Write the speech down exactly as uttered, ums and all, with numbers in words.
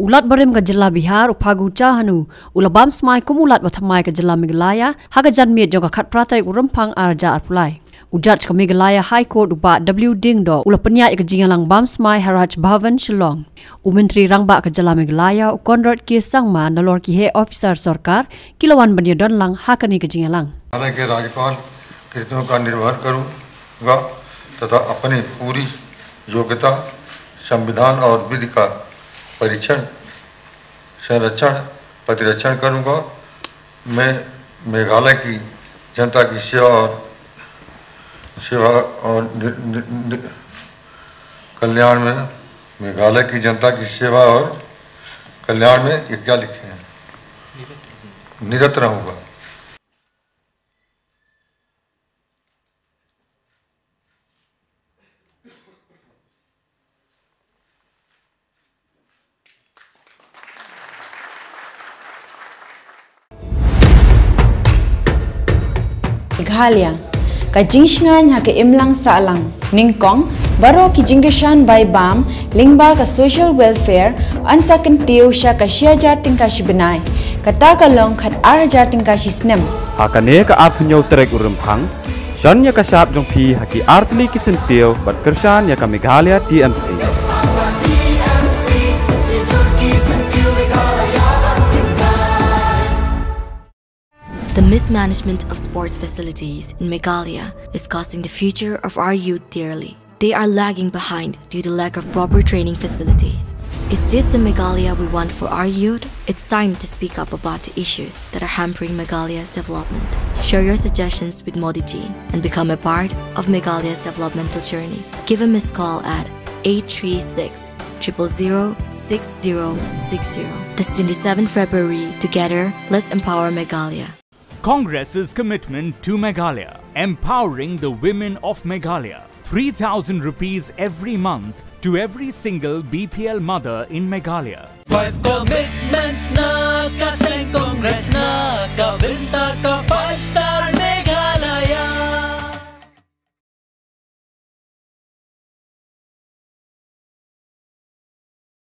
U Lat barim ka jylla Bihar, u Phagu Chahanu, u la bam smai kum u Lat bathymmai ka jylla Meghalaya ha ka janmiet jong ka khatphra tarik u Rymphang arhajar arphew lai. U Judge ka Meghalaya High Court, u Bah W Diengdoh, u la pynïaid ïa ka jingïalang bam smai ha Raj Bhavan, Shillong. U Myntri Rangbah ka jylla Meghalaya, u Conrad K Sangma, nalor ki heh officer sorkar, ki la wan ban ïadon lang ha kane ka jingïalang. हालांकि राज्यपाल कृतियों का निर्वहन करूंगा तथा अपनी पूरी योग्यता, संविधान और विधि का परीक्षण, संरक्षण, प्रतिरक्षण करूंगा। मैं मेघालय की जनता की सेवा और, सेवा और नि-, नि-, नि-, कल्याण में, मेघालय की जनता की सेवा और कल्याण में ये क्या लिखे हैं? निरत रहूंगा। Meghalaya, ka jingshngaiñ ha ka imlang sahlang. Nyngkong, baroh ki jingkyrshan bai bam lyngba ka social welfare yn sa kyntiew sha ka shi hajar tyngka shi bnai, kata ka long khat ar hajar tyngka shi snem. Ha kane ka arphew hynñiew tarik u Rymphang, shon ïa ka shap jong phi ha ki artylli ki syntiew bad kyrshan ïa ka Meghalaya T M C. The mismanagement of sports facilities in Meghalaya is costing the future of our youth dearly. They are lagging behind due to lack of proper training facilities. Is this the Meghalaya we want for our youth? It's time to speak up about the issues that are hampering Meghalaya's development. Share your suggestions with Modi ji and become a part of Meghalaya's developmental journey. Give a missed call at eight three six, triple zero, six zero six zero. This twenty-seventh February, together, let's empower Meghalaya. Congress's commitment to Meghalaya, empowering the women of Meghalaya. Three thousand rupees every month to every single B P L mother in Meghalaya. Five commitments na ka seng Congress na ka bynta ka